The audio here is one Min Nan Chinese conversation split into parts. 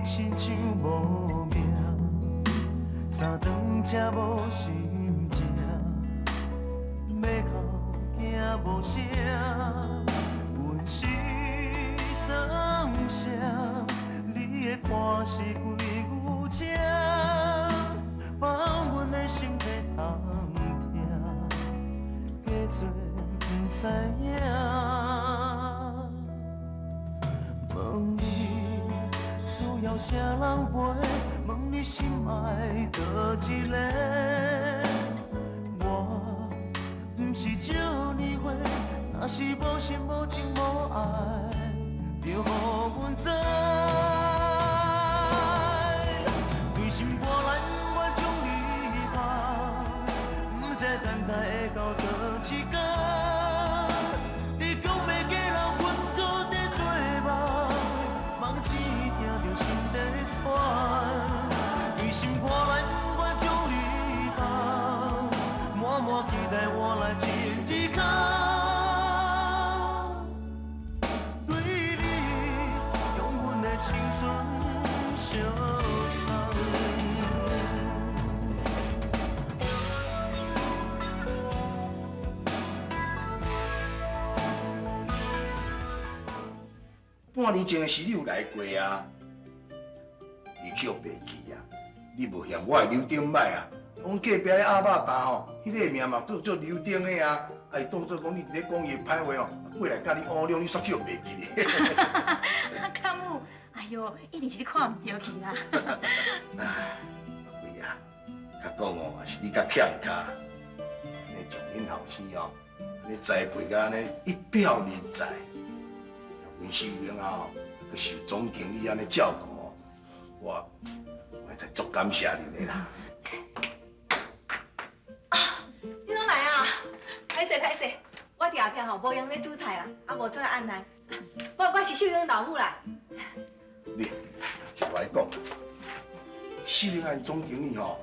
親像無名，三頓食無心情，欲哭驚無聲，阮是算啥？你的看是几牛车，放阮的心在通疼，假做毋知影。问你需要啥人陪？问你心爱佗一个？我毋是少年岁，若是无心无情无爱，就予阮知。对心肝内不愿将你放，毋知等待会到佗一天。你讲欲嫁人，阮阁伫做梦，梦醒听著心在喘。对心肝内不愿将你放，满满期待换来一日空。对你用阮的青春相送。半年前的时，你有來過啊？伊去予白記啊！你無嫌我的劉丁歹啊？阮隔壁咧鴨肉擔吼，彼個名嘛叫做劉丁的啊！啊，伊當作講你佇咧講伊的歹話哦，過來佮你烏龍，你煞去予袂記咧。啊，敢有？哎喲，一定是你看毋著去啦。唉，阿貴啊，較講哦，是你較欠跤，按呢將恁後生哦，按呢栽培甲按呢一表人才。阮秀英啊，閣受總經理按呢照顧哦，我實在足感謝恁的啦。啊，你攏來啊？歹勢歹勢，我佇後壁吼無閒咧煮菜啦，啊無出來按捺。我是秀英老母啦。你，是我來講，秀英𪜶總經理吼，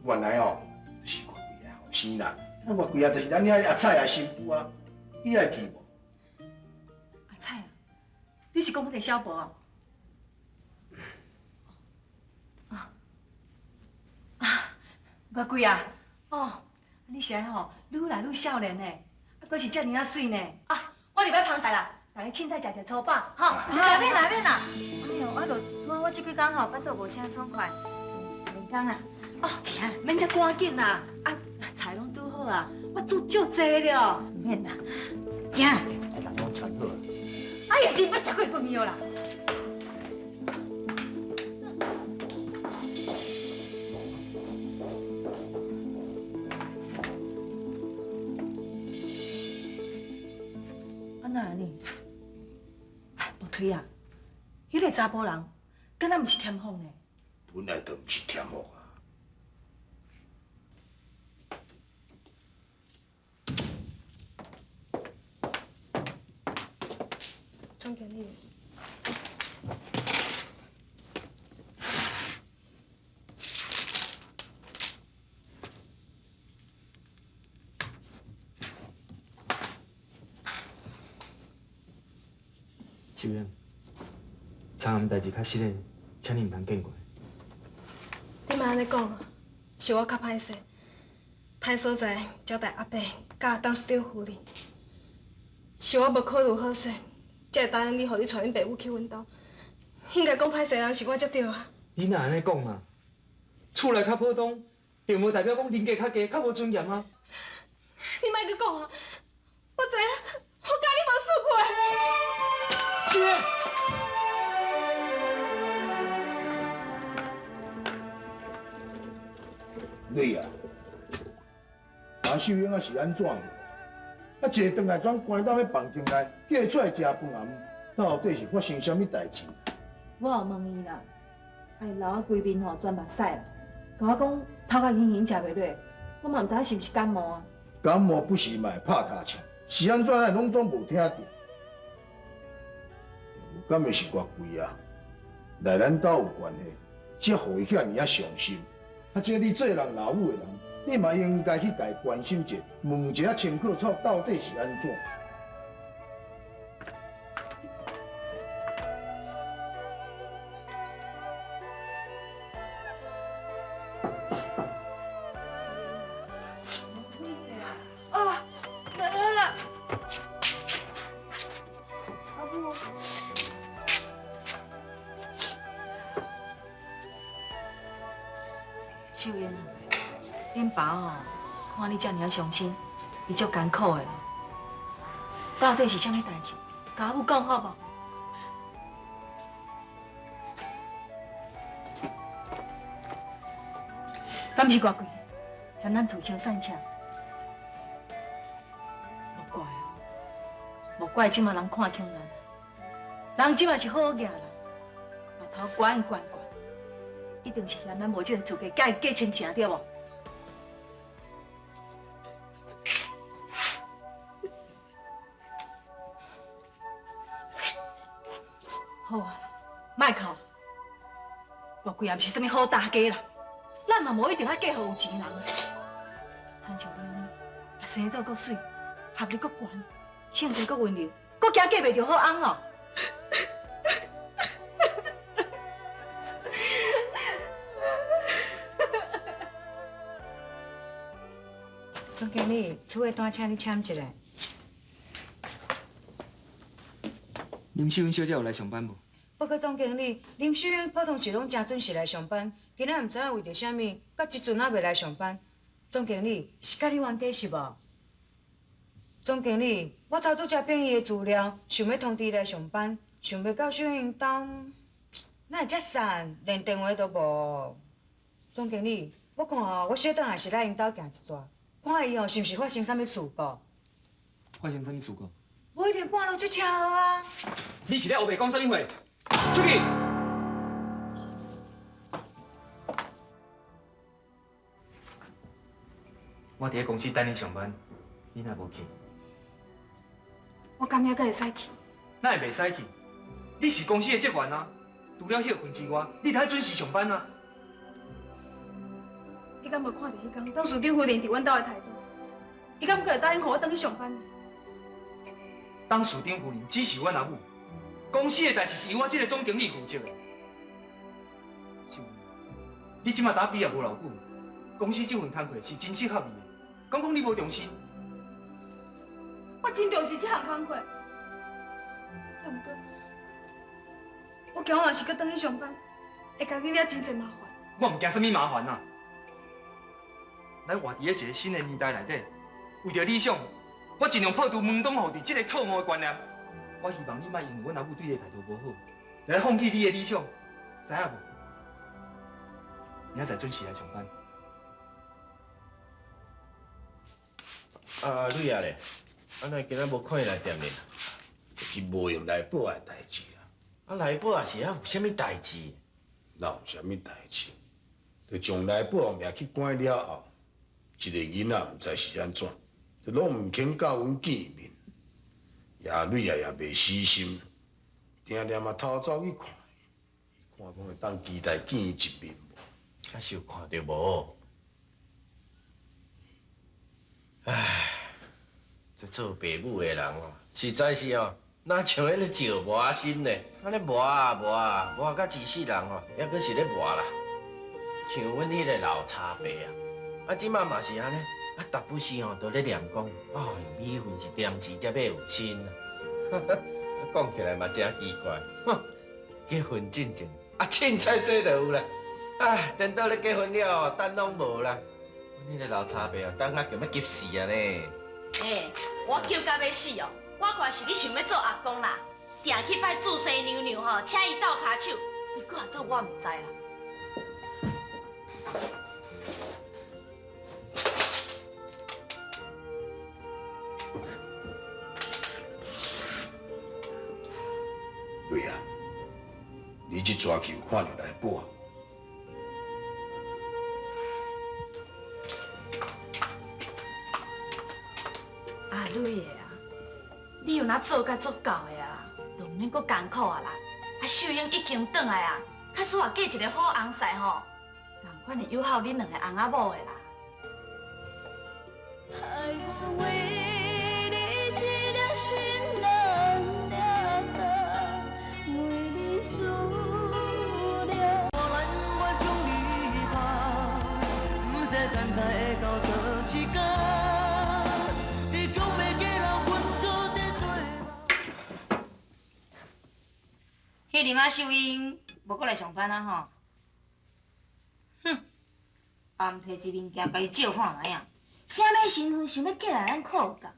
原來哦就是月桂的後生啦。啊，月桂啊，就是咱遐阿彩的新婦啊，你還記無？阿彩啊，你是講彼個小婆啊？啊啊，月桂啊，哦，你是按吼愈來愈少年呢，啊，閣是遮爾仔媠呢。啊，我入來捧菜啦，逐家凊彩食食粗飽，吼。來免啦免啦。哎喲，我就拄我這幾工吼，腹肚無啥爽快，連工啊，哦，免遮趕緊啦，啊，菜攏煮好啊，我煮足濟了，免啦，行。啊，人攏穿好。哎呀，是欲食過飯了啦。啊哪按呢？哎，無推啊！彼個查埔人，敢若毋是添福呢？本來就毋是添福啊！總經理，秀英，昨暗代誌較失禮，請你毋通見怪。你莫按呢講啊，是我較歹勢，歹所在招待阿伯佮董事長夫人，是我無考慮好勢，才會答應你，予你帶恁爸母去阮兜。應該講歹勢人是我才對啊。你哪按呢講啊？厝內較普通，並無代表講人格較低、較無尊嚴啊。你莫閣講啊！我知影，我佮你無輸過。是的。你啊，馬秀英啊是按怎樣？啊，一个轉來轉關到彼房間內，叫伊出來食飯啊，到底是發生啥物代誌？我有問伊啦，啊，伊流啊規面吼全目屎啦，共我講頭殼晕晕，食袂落，我嘛毋知影是毋是感冒啊。感冒不時嘛會拍尻槍，是按怎會攏總無聽著？敢會是月桂啊？來咱兜有關係，才予伊遐爾仔傷心。啊，這你做人老母的人，你嘛應該去共伊關心者，問一下清楚，到底是按怎？秀英啊，恁爸吼看你遮爾仔傷心，伊足艱苦的啦。到底是啥物代誌？共阿母講好無？敢是外櫃嫌咱厝傷散赤？莫怪啊，莫怪這馬人看輕咱，人這馬是好額啦，目頭懸懸懸，一定是嫌咱無這个資格，共伊計親情對無？好啊，莫哭，外櫃也毋是啥物好大家啦。咱嘛無一定愛嫁予有錢人啊。親像你按呢，啊生做閣媠，學歷閣懸，性格閣溫柔，閣驚嫁袂著好翁哦。總經理，厝的單請你簽一下。林秀英小姐有來上班無？報告總經理，林秀英普通時攏誠準時來上班，今仔毋知影為著啥物，到這陣仔未來上班。總經理是佮你冤家是無？總經理，我頭拄才變伊的資料，想欲通知伊來上班，想袂到秀英兜哪會遮散，連電話都無。總經理，我看吼，我小等下是來𪜶兜行一逝，看伊吼是毋是發生啥物事故？發生啥物事故？無一定半路出車禍啊！你是咧烏白講啥物話？出去！我佇咧公司等你上班，你若無去？我敢猶閣會使去？哪會袂使去？你是公司的職員啊，除了歇睏之外，你著愛準時上班啊！你敢無看著彼工董事長夫人佇阮兜的態度？伊敢閣會答應予我轉去上班？董事長夫人只是阮阿母，公司的代誌是由我這個總經理負責的。秀英，你這馬才畢業無偌久，公司這份工課是真適合你的。敢講你無重視？我真重視這項工課，啊，毋過我驚我若是閣轉去上班，會家己惹真濟麻煩。我毋驚啥物麻煩啊！咱活佇咧一個新的年代內底，為著理想，我盡量破除門當戶對這個錯誤的觀念。我希望你莫因為阮阿母對你的態度無好，就來放棄你的理想，知影無？明仔載準時來上班。啊，女仔咧，啊，哪今仔無看伊來店裡？就是無閒來報的代誌啦。啊，來報也是啊，有啥物代誌？哪有啥物代誌？就將來報掠去關了後，一个囡仔毋知是按怎，就攏毋肯佮阮見面。也女仔也袂死心，定定嘛偷走去看伊，看講會當期待見伊一面無？啊是有看著無？唉，這做爸母的人哦，實在是哦，若像彼個石磨心呢，按呢磨啊磨啊，磨到一世人哦，猶閣是咧磨啦。像阮彼個老柴伯啊，啊，這馬嘛是按呢，啊，逐不時吼都咧念講，哦，米粉是踮時才欲有身啊。講起來嘛真奇怪，哼，結婚進前啊，凊彩說就有啦，啊，顛倒咧結婚了後，等攏無啦。阮彼個老柴伯啊，等甲強欲急死啊呢。欸，我急甲欲死哦！我看是你想欲做阿公啦，定去拜注生娘娘吼，請伊鬥跤手，你閣做我毋知啦。對啊，你這逝去有看著來報？阿女的啊，你有哪做甲足夠的啊，就毋免閣艱苦啊啦。啊，秀英已經轉來啊，較使也嫁一个好翁婿吼，仝款會友好恁兩个翁仔某的啦。愛阮為你一粒心人掠擔，為你思念。我將你拋，不知等待會到佗一天。你講欲嫁人，阮阁伫做梦。彼林仔秀英無閣來上班啊吼！哼，也毋提一物件，共伊借看觅啊？啥物身份想欲过来咱靠甲？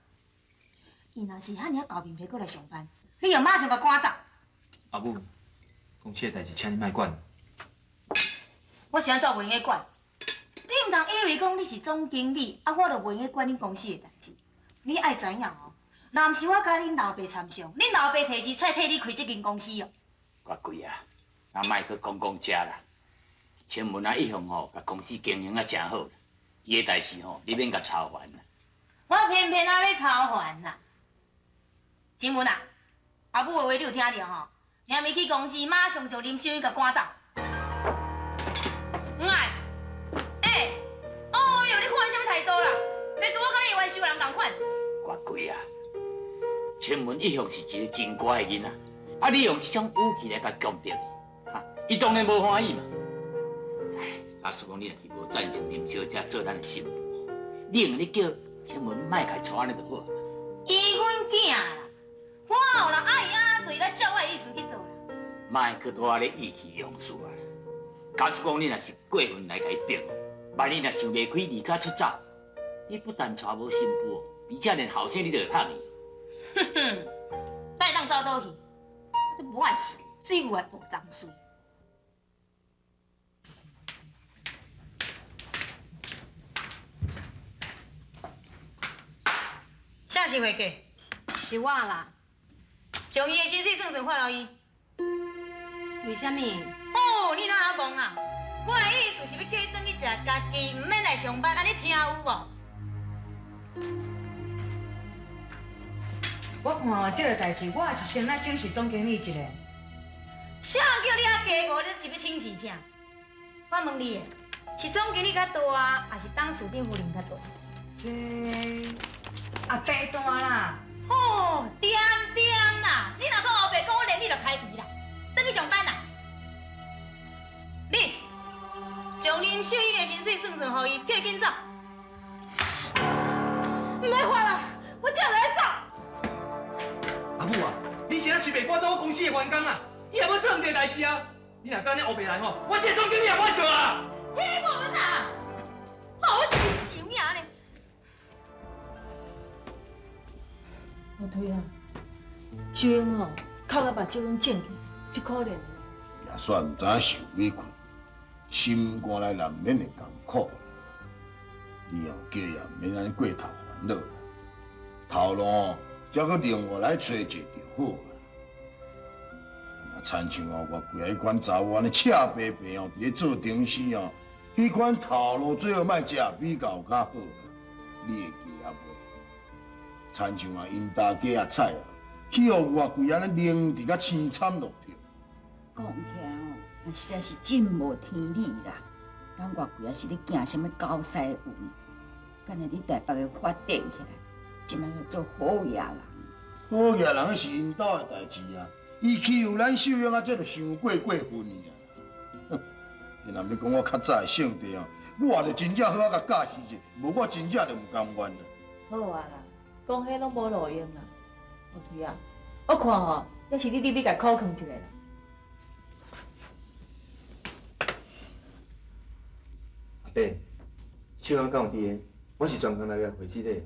伊若是遐尔仔厚面皮阁来上班，你就马上共赶走。阿母，公司的代志，请你莫管。我是按怎袂用得管？你毋通以为讲你是总经理，啊，我就袂用得管恁公司的代志。你爱知影哦，若毋是我共恁老爸参详，恁老爸提钱出来替你开这间公司哦。月桂啊，咱莫阁讲讲这啦。清文啊，一向吼，共公司经营啊诚好，伊的代志吼，你免共操烦啦。我偏偏啊欲操烦啦。清文啊，阿母的话你有听著吼？明暝去公司，马上将林秀英共赶走。毋爱，欸，哦哟，你看啥物态度啦？袂输我佮你冤仇人仝款。月桂啊，清文一向是一个真乖的囡仔，啊，你用这种语气来共强迫伊，哈，伊当然无欢喜嘛。唉，假使讲你若是无赞成林小姐做咱的新妇，你用咧叫清文莫共伊娶按呢就好啊。伊阮囝啦，我哦若爱伊按怎做，来照我的意思去做啦。莫阁拄仔咧意气用事啊！假使讲你若是过分来共伊逼，万一若想袂开离家出走，你不但娶无新妇哦，而且连后生你都会拍去。哼哼，会当走佗去？我这无爱是水牛来报脏水。啥是会计？是我啦。将伊的薪水算算发予伊。为啥物？哦，你哪晓讲啊？我的意思是欲叫伊转去食家己，毋免来上班，按呢听有无？我看这个代志，我也是先来请示总经理一下。谁叫你遐加无？你是欲请示啥？我问你，是总经理较大，抑是董事长夫人较大？这阿伯大啦。哦，恬恬啦！你若阁乌白讲，我连你就开除啦，转去上班啦。你将林秀英的薪水算算予伊，叫伊紧走。毋免发啦，我这就来走。阿母啊，你是按怎随便赶走我公司的员工啊？你也欲做毋对代志啊？你若敢按呢乌白来吼，我这个总经理也无爱做啊！清文啊，哦，我真是有影呢。老推啊，秀英吼，哭甲目睭拢肿去，足可怜的。也算毋知影受委屈，心肝内难免会艰苦。你哦，加也毋免按呢过头烦恼啦，头路哦，才阁另外来揣一个就好啊。若亲像哦，月桂彼款查某按呢赤白白哦，伫咧做灯丝哦，彼款头路最好莫食比较较好啦。你会记犹袂？亲像啊，𪜶大家仔菜啊，去予月桂按呢冷伫甲凄惨落魄。讲起来吼，实在是真无天理啦！咱月桂也是咧行啥物狗屎运，敢若伫台北个发展起来，这摆阁做好野人。好野人彼是𪜶兜的代志啊，伊欺负咱秀英啊，这就伤过过分去啊！哼，伊若欲讲我较早会胜地哦，我就真正好好共教示者，无我真正就毋甘愿啦。好啊啦，讲彼拢无路用啦。老推啊，我看吼，抑是你入去共苦劝一下啦。阿伯，秀英敢有伫个？我是专工来共回这个。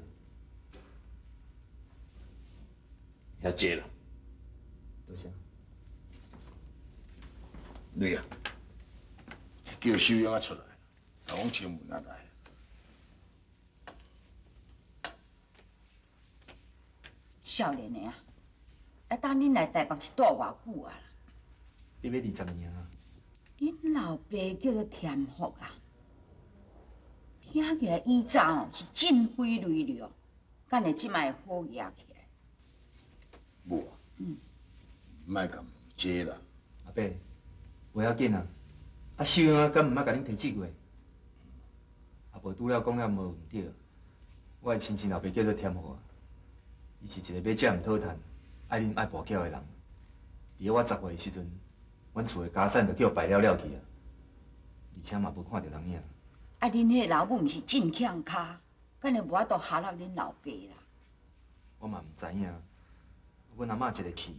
遐济啦。多谢。你啊，叫秀英仔出来，共讲清文仔来。少年的啊，啊，等恁来台北是蹛偌久啊？你欲20年啊？恁老爸叫做添福啊，听起来以前哦是真匪类了，敢会这摆会好额起来？母啊，莫共问这啦。阿伯，无要紧啊，啊秀英仔敢毋捌共恁提起过？啊无拄了讲了无毋对，我的亲生老爸叫做添福啊，伊是一个欲食毋讨趁，爱啉爱跋筊的人。伫咧我10岁的时阵，阮厝的家产就叫败了了去啊，而且嘛无看著人影。啊，恁彼个老母毋是真欠跤，敢会无法度哈纳恁老爸啦？我嘛毋知影，阮阿嬷一个去，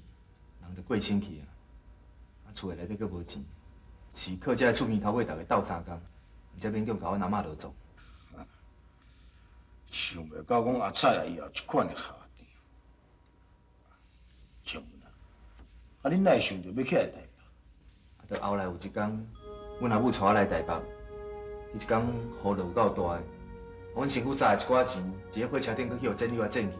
人就过身去啊。啊，厝内底阁无钱，是靠这个厝边头尾逐家斗相共，毋才勉强共阮阿嬷落葬。想袂到讲阿彩啊，伊也有這款的下場。倩文啊，啊恁哪會想著欲起來台北？啊，到後來有一工，阮阿母帶我來台北，彼一工雨落有夠大的，阮身軀紮的一寡錢，佇咧火車頂閣去予戰友仔戰去。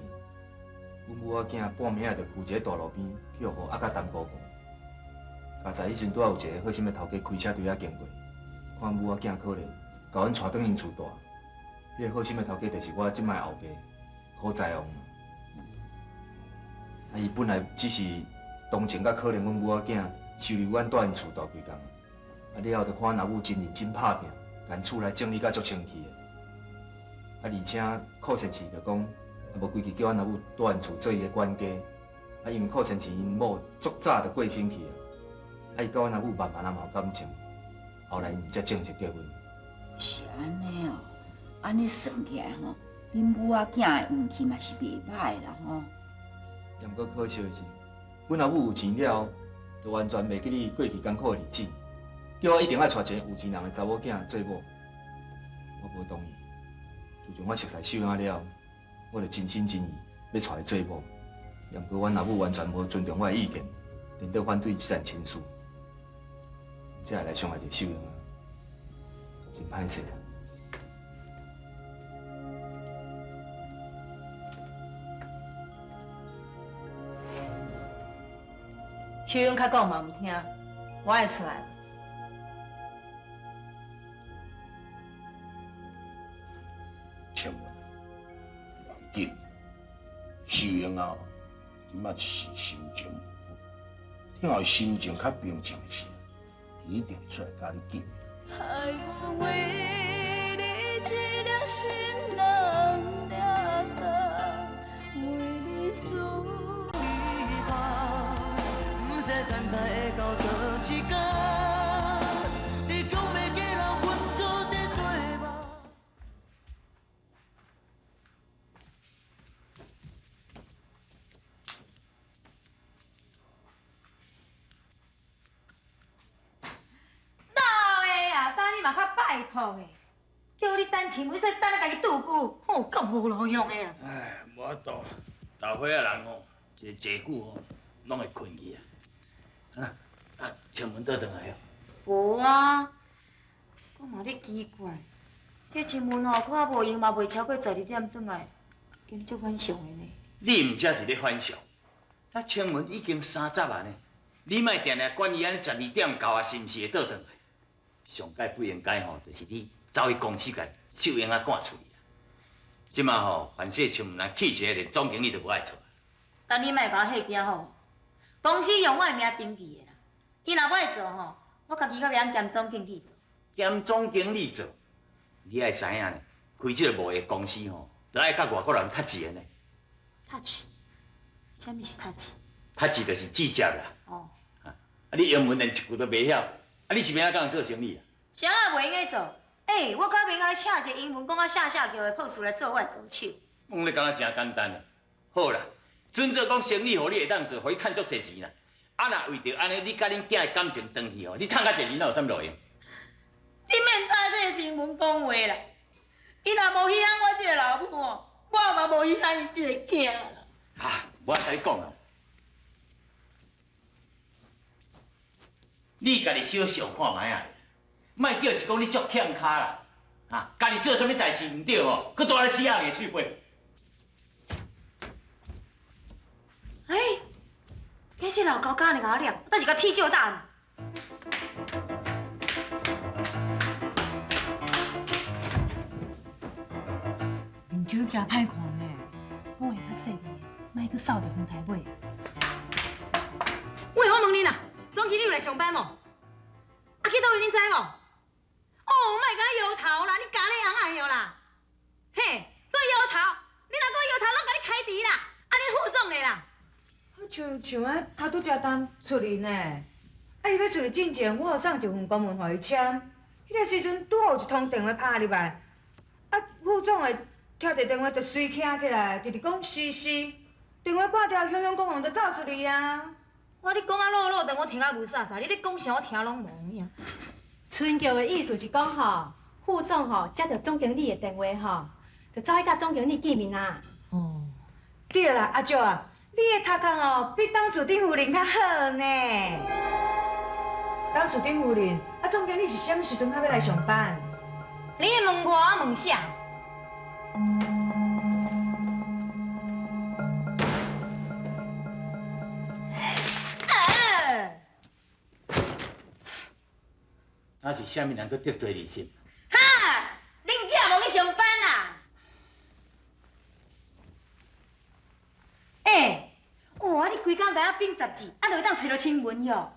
阮母仔囝半暝仔就跍佇咧大路邊，去予雨壓甲澹糊糊。佳哉彼陣拄仔有一个好心的頭家開車對遐經過，看母仔囝可憐，共阮帶轉𪜶厝蹛。彼个好心的頭家就是我這擺後爸柯在旺。啊，伊本來只是同情佮可憐阮母仔囝，收留阮蹛𪜶厝蹛幾工。啊，了後就看阮阿母真認真拍拚，共厝內整理甲足清氣的。啊，而且柯先生就講，啊，無規矩叫阮阿母蹛𪜶厝做伊的管家。啊，因為柯先生𪜶某足早就過身去啊，啊，伊佮阮阿母慢慢仔嘛有感情，後來𪜶才正式結婚。是按呢哦，按呢算起來吼，恁母仔囝的運氣嘛是袂歹啦吼。毋過可惜的是，阮阿母有錢了後，就完全袂記得過去艱苦的日子，叫我一定愛娶一个有錢人的查某囝做某。我無同意。自從我熟似秀英了後，我就真心真意欲娶伊做某。毋過阮阿母完全無尊重我的意見，顛倒反對這層親事，才會來傷害著秀英啊，真歹勢啊！秀英較講嘛毋聽，我愛出來。千萬無要緊，秀英啊，這擺是心情無好，等後心情較平靜時，伊一定會出來佮你見面。害我為你一粒心人掠重，為你思。不知等待會到佗一天，你講欲嫁人，阮阁伫做梦。老的啊，等你嘛较拜託的，叫你等親，我說等你家己拄久，吼，敢無路用的啊！唉，無法度，老歲仔人吼，一坐久吼，攏會睏去啊。啊，啊，清文倒轉來哦。無啊，我嘛咧奇怪，這清文吼，看無閒嘛袂超過12點轉來，今日足反常的呢。你毋才佇咧反常，啊，清文已經30啊呢，你莫定定管伊按呢12點到啊，是毋是會倒轉來？上蓋不應該吼，就是你走去公司共秀英仔趕出去啦。這馬吼，凡勢像若去一个，連總經理都無愛做。但你莫共我嚇驚吼，公司用我的名登記的啦。伊若無愛做吼，我家己較袂曉兼總經理做。兼總經理做，你愛知影呢？開這個貿易公司吼，著愛佮外國人較錢的呢。 touch，啥物是 touch？ touch 就是直接啦。哦。啊，你英文連一句都袂曉，啊，你是欲按怎佮人做生意啊？啥啊袂用得做？欸，我較袂用請一個英文講甲嚇嚇叫的博士來做我的助手。講咧感覺誠簡單啊。好啦，準做講生意，予你會當做，予你趁足濟錢啦。啊，若為著按呢，你佮恁囝的感情斷去吼，你趁較濟錢哪有啥物路用？你免替這個晴雯講話啦，伊若無稀罕我這個老母哦，我嘛無稀罕伊這個囝啦。啊，無愛共你講啊。你家己小想看覓仔，莫叫是講你足欠跤啦，啊，家己做啥物代誌毋對吼，閣蹛咧死硬的喙皮。欸，今這老狗敢按呢共我掠，倒是共鐵石打。面酒誠歹看呢，講話較細膩，莫閣掃著風台尾。喂，我問你啦，總經理有來上班無？啊，去佗位你知無？哦，莫共我搖頭啦，你咖喱尪仔曉啦？嘿，閣搖頭，你若閣搖頭，攏共你開除啦！啊，恁副總的啦。好像像啊，頭拄才當出去呢。啊，伊欲出去進前，我有送一份公文予伊簽。彼个時陣拄好有一通電話拍入來，啊，副總的聽著電話就隨徛起來，直直講是是。電話掛掉，雄雄公公就走出去啊。我你講啊落落長，我聽啊霧煞煞，你咧講啥我聽攏無影。春菊的意思是講吼，副總吼接著總經理的電話吼，就走去佮總經理見面啊。哦，對啦，阿叔啊，你的頭殼哦比董事長夫人較好呢。董事長夫人，啊，總經理是啥物時陣較欲來上班？你會問我，我問啥？啊是啥物人閣得罪你心？哈！恁囝無去上班啊？欸，哇！你規工共我反雜誌，啊，就會當揣著新聞喲。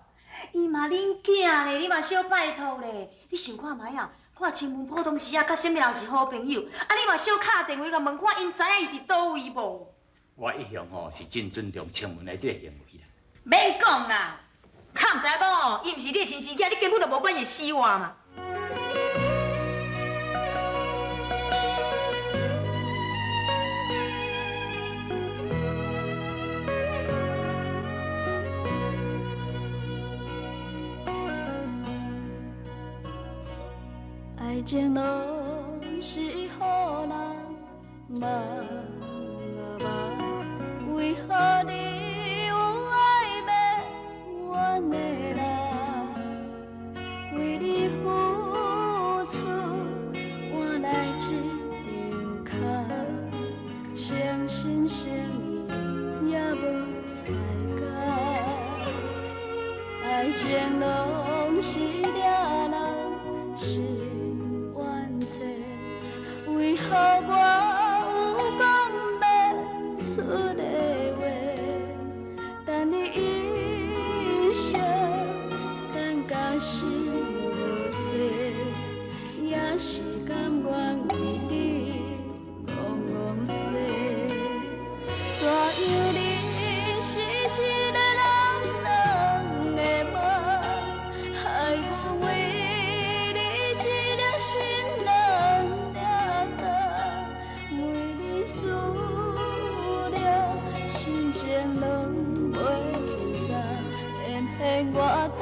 伊嘛恁囝咧，你嘛小拜託咧。你想看覓啊？看新聞普通時啊，佮啥物人是好朋友？啊，你嘛小敲電話共問看，𪜶知影伊佇佗位無？我一向吼是真尊重清文的這个行為啦。免講啦，較毋知影講哦，伊毋是你的親生囝，你根本就無管伊死活嘛。愛情攏是予人夢啊夢，為何你有愛袂完的人？為你付出換來這張空，誠心誠意也無彩工。愛情攏是掠人心冤找，為何我有講袂出的話？等你一生，等甲心落雪，也是甘願為你戆戆踅。怎樣你是一个人兩个夢，害阮為你一粒心兩粒糖，為你思量，心情攏袂輕鬆，偏偏我等